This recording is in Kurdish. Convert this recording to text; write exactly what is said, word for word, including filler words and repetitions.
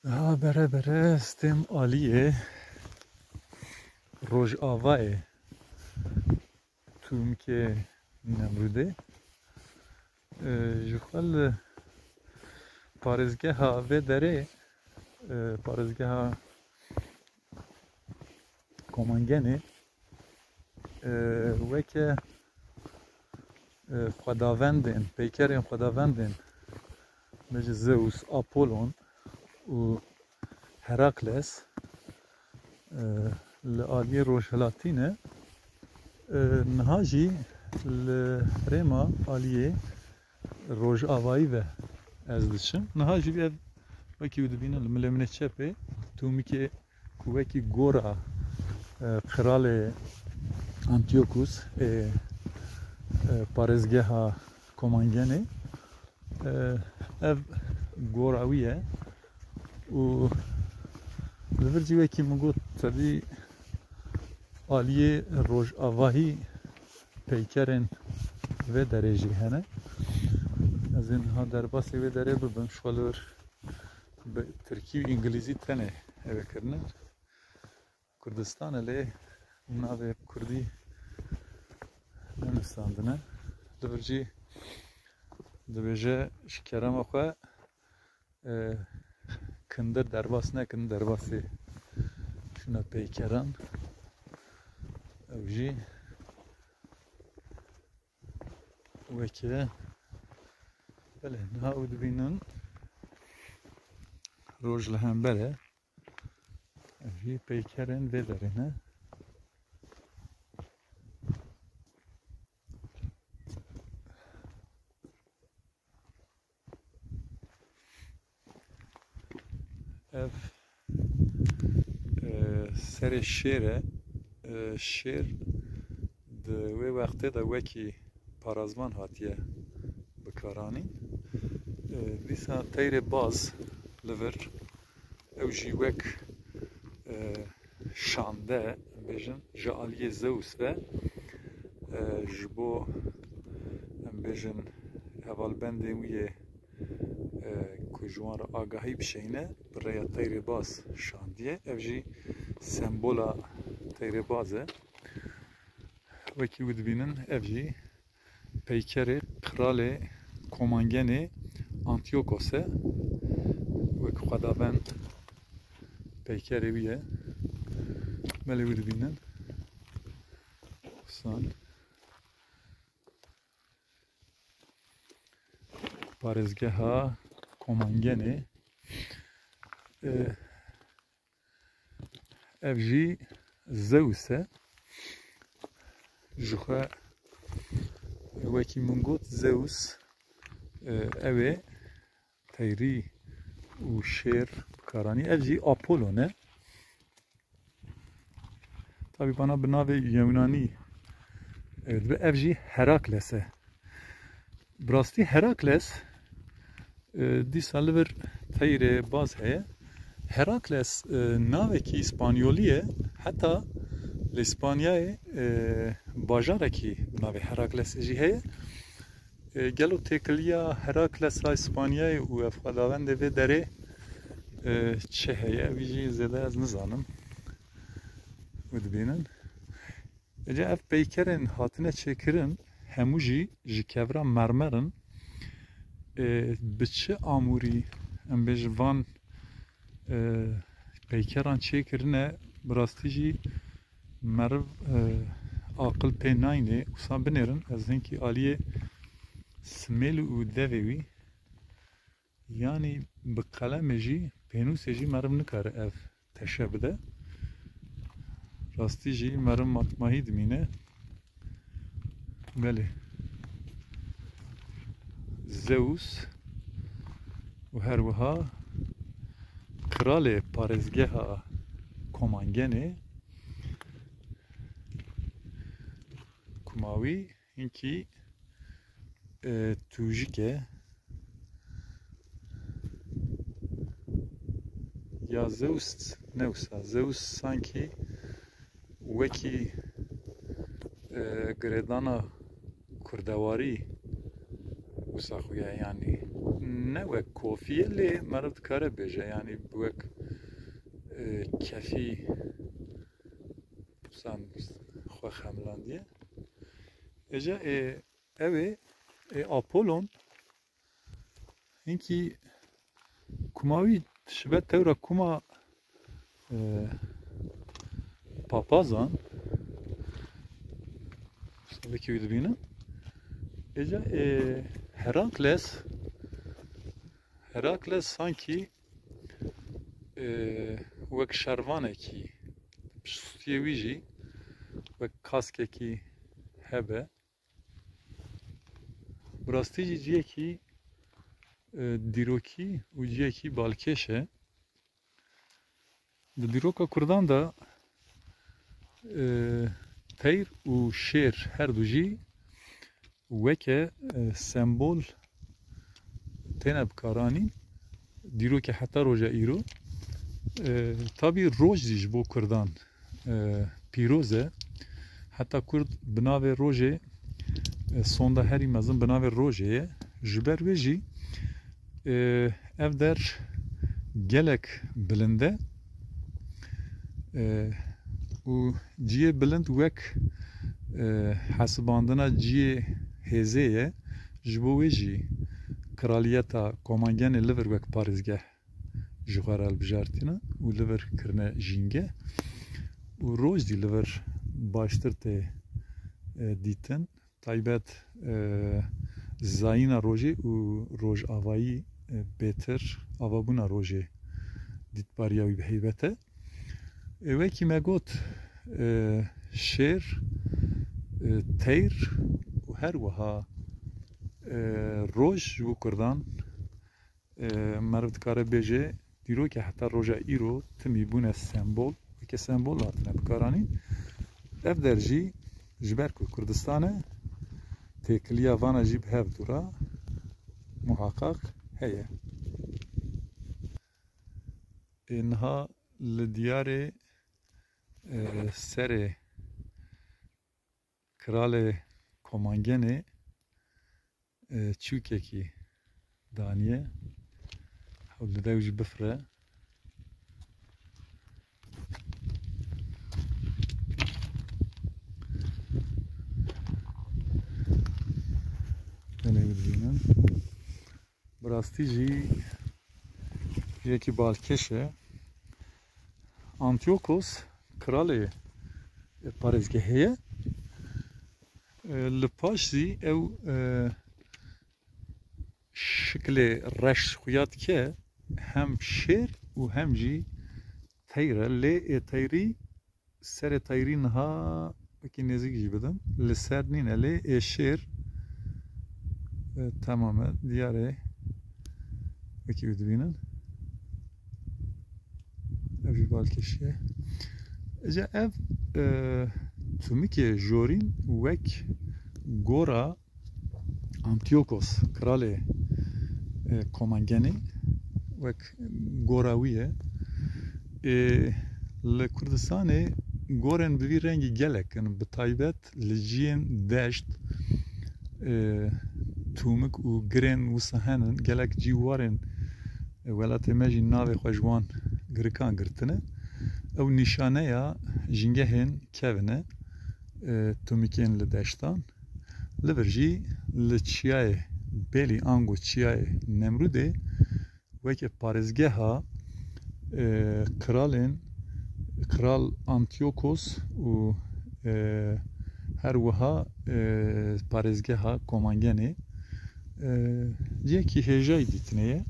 Daha bere bere stêm aliyê rojavayê tûmkê Nemrûdê. E, ji xwe li parêzgeha vê derê, e, parêzgeha Komangenê, e, weke, e, xwedavendên, peykerên xwedavendên, bêje Zeus, Apollon û Herakles, e, li aliyê rojhilatî ne. E, niha jî li herêma aliyê rojavayî ve ez diçim. Niha jî ev, wekî hûn dibînin, li milê min ê çepê tûmikê ku wekî gora, e, Qiralê Antiochus ê, e, parêzgeha Komangenê, e, ev gora wî ye û li vir jî wekî min got, tevî aliyê rojavahî peykerên vê derê jî hene. Ez ê niha derbasî vê derê bibim, ji xwe li vir bi tirkî û îngilîzî tenê ev ê kirine. Kurdistan e, lê navê kurdî nenivîsandine. Li vir jî dibêje ji kerema xwe, e, kindir derbas nekin, derbasî şûna peykeran. Ew jî weke, belê, niha hûn dibînin roj li hember e. Ev jî peykerên vê derê ne. Ev, e, serê şêr e. E, şêr di wê wextê de wekî parazvan hatiye bikaranîn. E, dîsa teyrê baz li vir, ew jî wek, e, şande, em bêjin, ji aliyê Zeus ve, e, ji bo, em bêjin, hevalbendê wî yê, e, ku ji wan re agahî bişeyne, bi rêya teyrê baz şandiye. Ev jî sembola teyrê baz e. Wekî hûn dibînin, ev jî peykerê Qiralê Komangenê Antiochos e. Wek xwedavend peykerê wî ye. Belê hûn dibînin. San. Parêzgeha Komangenê. E, Ev jî Zeus e. Ji xwe, wekî min got, Zeus, e, ew ê teyrî û şêr bikaranî. Ev jî Apollon e. Tabî bana bi navê Yewnanî, e, dibe, ev jî Herakles e. Bi rastî Herakles, e, dîsa li vir teyrê baz heye. Herakles, e, navekî Îspanyolî ye. Heta li Îspanyayê, e, bajarekî bi navê Heraklesê jî heye. E, gelo têkiliya Heraklesa Îspanyayê û ev xwedavendê vê derê, e, çi heye? Wî jî zêde ez nizanim. Hûn dibînin. Ece ev peykerên hatine çêkirin, hemû jî ji kevra mermer in. E, bi çi amûrî, em bêjin, van, e, peykeran çêkirine, bi rastî jî meriv, e, aqil pê nayînê. Wisa binêrin, ez hinkî aliyê simêl û devê wî, yanî bi qelemê jî, pênûsê jî meriv nikare ev teşe bide. Rastî jî meriv matmahî dimîne. Belê. Zeus û her wiha qiralê parêzgeha Komangenê, kuma wî hinkî, e, tûjik e. Ya Zeus ne wisa. Zeus sankî wekî, e, girêdana kurdewarî wisa xuya, yanî ne wek kofî ye, lê meriv dikare bêje, yanî bi wek, e, kefî san xwe xemilandiye. Êca, e, ew ê, e, Apollon hinkî kuma wî şibe tewra kuma, e, papazan, wekî wî dibînin. Êca, e, Herakles, Herakles sankî, e, wek şervanekî, piştî wî jî wek kaskekî hebe. Bi rastî jî ciyekî, e, dîrokî û ciyekî balkêş e. Di dîroka Kurdan de, e, teyr û şêr her du jî weke, e, sembol têne bikaranîn. Dîrokê heta roja îro. E, tabî roj jî ji bo Kurdan, e, pîroz e. Heta Kurd bi navê rojê, e, sonda herî mezin bi navê rojê ye. Ji ber wê jî, e, ev der gelek bilind e. E, û ciyê bilind wek, e, hesibandina ciyê hêzê ye. Ji bo wê jî kraliyeta Komangenê li vir wek parêzgeh ji xwe re hilbijartîne û li vir kirine jîngeh û roj jî li vir baştir tê, e, dîtin. Taybet, e, zayîna rojê û rojavayî, e, bêtir avabûna rojê dîtbariya wî bi heybet e. E, wekî me got, e, şêr, e, teyr û her wiha, e, roj ji bo Kurdan, e, meriv dikare bêje, dîrokê heta roja îro timî bûne sembol, weke sembol hatine bikaranîn. Ev der jî ji ber ku Kurdistan e, têkiliya vana jî bi hev dû re muhaqaq heye. Ê niha li diyarê, e, serê Kralê Komangenê, e, çûkekî daniye. Hewl dide ew jî bifire. Tenê bibînin. Bi rastî jî yekî balkêş e. Antiyokos kralê parêzgehê ye. E, li paş zî ew, e, şiklê reş xuya dike, hem şêr û hem jî teyr e. Lê ê teyrî, serê teyrî niha wekî nêzîk jî bidin. Li ser nîne, lê ê şêr, e, temam e. Diyar e. Wekî wî dibînin. Ev jî balkêşî ye. Îca ev, e, tûmikê jorîn wek gora Antiyokos, kralê, e, Komangenê, wek gora wî ye. E, li Kurdistanê gorên bi vî rengî gelek in, bi taybet li ciyên deşt, e, tûmik û girên wisa henin, gelek cî warên, e, welatê me jî navê xwe ji wan girikan girtine. Ew nîşaneya jîngehên kevin e, e, tûmikên li deştan. Li vir jî li çiyayê Belî ango çiyayê Nemrûdê weke parêzgeha, e, kralên, Kral Antiyokos û, e, her wiha, e, parêzgeha Komangenê, e, cihekî hêjayî dîtinê ye.